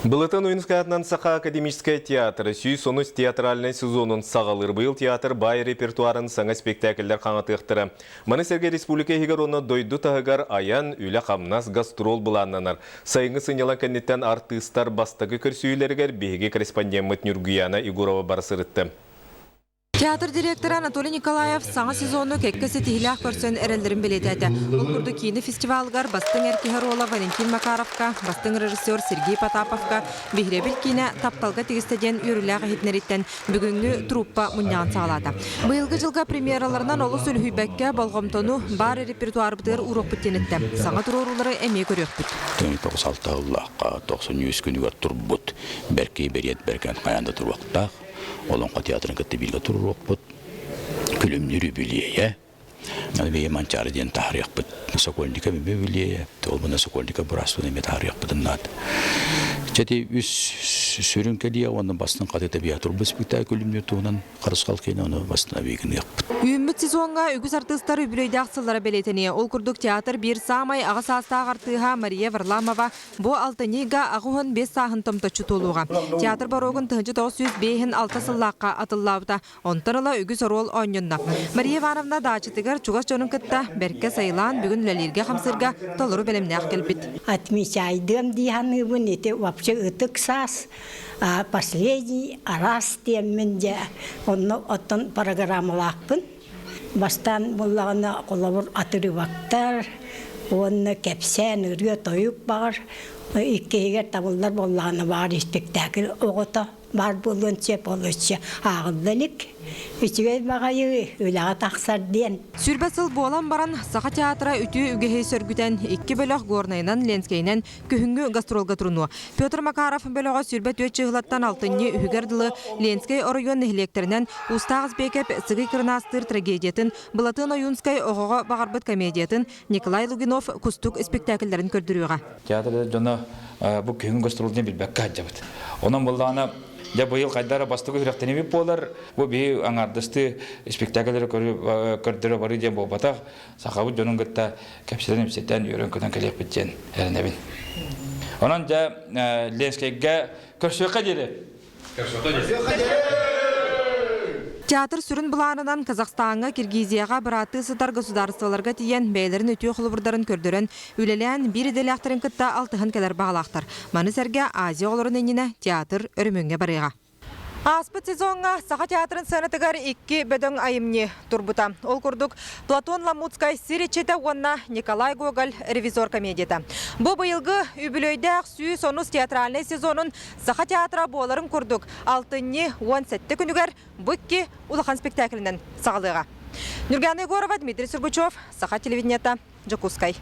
Былатан Ойуунускай аатынан Саха академическай театра 110 театральнай сезонун саҕалыыр. Быйыл театр баай репертуарын саҥа спектакльлэр хаҥатыахтара. Маны сэргэ республика иһигэр уонна дойду таһыгар айан, үлэ-хамнас, гастрол былааннанар. Сайыҥҥы сынньалаҥ кэнниттэн артыыстар бастакы көрсүһүүлэригэр биһиги корреспондеммыт Нюргуяна Егорова бара сырытта. Театр директора Анатолий Николаев саҥа сезону кэккэ ситиһиилээх көрсөн эрэллэрин бэлиэтээтэ. Ол курдук киинэ фестивалыгар бастыҥ эр киһи оруола Валентин Макаровка, бастыҥ режиссер Сергей Потаповка биһирэбил киинэ тапталга тигистэ диэн үөрүүлээх иһитиннэрииттэн бүгүҥҥү труппа мунньаҕын саҕалаата. Быйылгы дьылга премьераларынан олус үлүһүйбэккэ болҕомтону баар репертуарбытыгар ууруохпут диэн эттэ. Саҥа туруоруулары эмиэ көрүөхпүт. 96 сыллаахха 93 күнүгэр турбут Бэркэй Бэриэт Бэргэн хайаан да туруохтаах. Олоҥхо театрын кытта бииргэ туруоруохпут. Күлүмнүүр үбүлүөйэ. Аны Манчаары диэн таһаарыахпыт. Сокольника үбүлүөйэ. Ол мына Сокольника бырааспын эмиэ таһаарыахпытын наада. Чэти үс сүрүн кэлиэ уонна бастыҥ хатыта биэ турбут спектакль күлүмнүүр туһунан харысхал киэнэ ону бастыҥ абиигыныахпыт. Үүммүт сезоҥҥа үгүс артыыстар үбүлүөйдээх сыллара бэлиэтэниэ. Ол курдук театр биир саамай аҕа саастаах артыыһа Мария Варламова Бу алтынньы ыйга 85 сааһын томточчу туолуоҕа. Театр боруогун 1956 сыллаахха атыллаабыта. Онтон ыла үгүс оруол оонньонно. Мария Ивановна даачатыгар чугас дьонун кытта бэркэ сайылаан бүгүн үлэлииргэ-хамсыырга толору бэлэмнээх кэлбит. Отмечайдыам дии саныыбын ити вообще ытык саас последний раз диэммин дьэ онно оттон программалаахпын. Бастаан буллаҕына холобур атырыбактар уонна кэпсээн ырыа-тойук баҕар иккиһигэр табыллар буоллаҕына баҕар испиктээкил оҕото баар буолуон сөп ол өссө ааҕылла илик үчүгэй баҕайы үлэҕэ тахсар диэн. Сүүрбэ сыл буолан баран Саха театра үтүө үгэһи сөргүтэн икки бөлөх Горнайынан, Ленскэйинэн күһүҥҥү гастролга турунуо. Петр Макаров бөлөҕө 24 чыһылаттан алтынньы үһүгэр дылы Ленскэй оройуон нэһилиэктэринэн Уустаах Избиэкэп Сыгый Кырынаастыыр трагедиятын, Былатыан Ойуунскай оҕоҕо баҕарбыт комедиятын, Николай Лугинов Кустук спектакльларын көрдөрүөҕэ. Театр дьоно бу күһүҥҥү гастрол диэн билбэккэ сылдьабыт. Онон буоллаҕына дьэ быйыл хайда эрэ бастакы сүрэхтэнибит буолар. Бу биһи аҥаардастыы спектакльлэри көрдөрө барыы диэн буолбатах. Сахабыт дьонун кытта кэпсэтэн-ипсэтэн, үөрэн-көтөн кэлиэхпит диэн эрэнэбин. Онон дьэ Ленскэйгэ көрсүөххэ диэри! Көрсүөххэ диэри! Театр сүрүн былаанынан Казахстаҥҥа, Киргизияҕа бырааттыы сытар государстволарга тиийэн бэйэлэрин үтүө холобурдарын көрдөрөн, үлэлээн, биир идэлээхтэрин кытта алтыһан кэлэр баҕалаахтар. Маны сэргэ Азия оҕолорун иннинэ театр өрөмүөҥҥэ барыаҕа. Ааспыт сезоҥҥа Саха театрын сыанатыгар икки бөдөҥ айымньы турбута. Ол курдук, Платон Ламутскай «Сир иччитэ» уонна Николай Гоголь «Ревизор» комедията. Бу быйылгы үбүлүөйдээх 110 театральнай сезонун Саха театра буоларын курдук алтынньы 17 күнүгэр бу икки улахан спектаклинэн саҕалыаҕа. Нюргана Егорова, Дмитрий Сургучев, Саха телевидениета, Дьокуускай.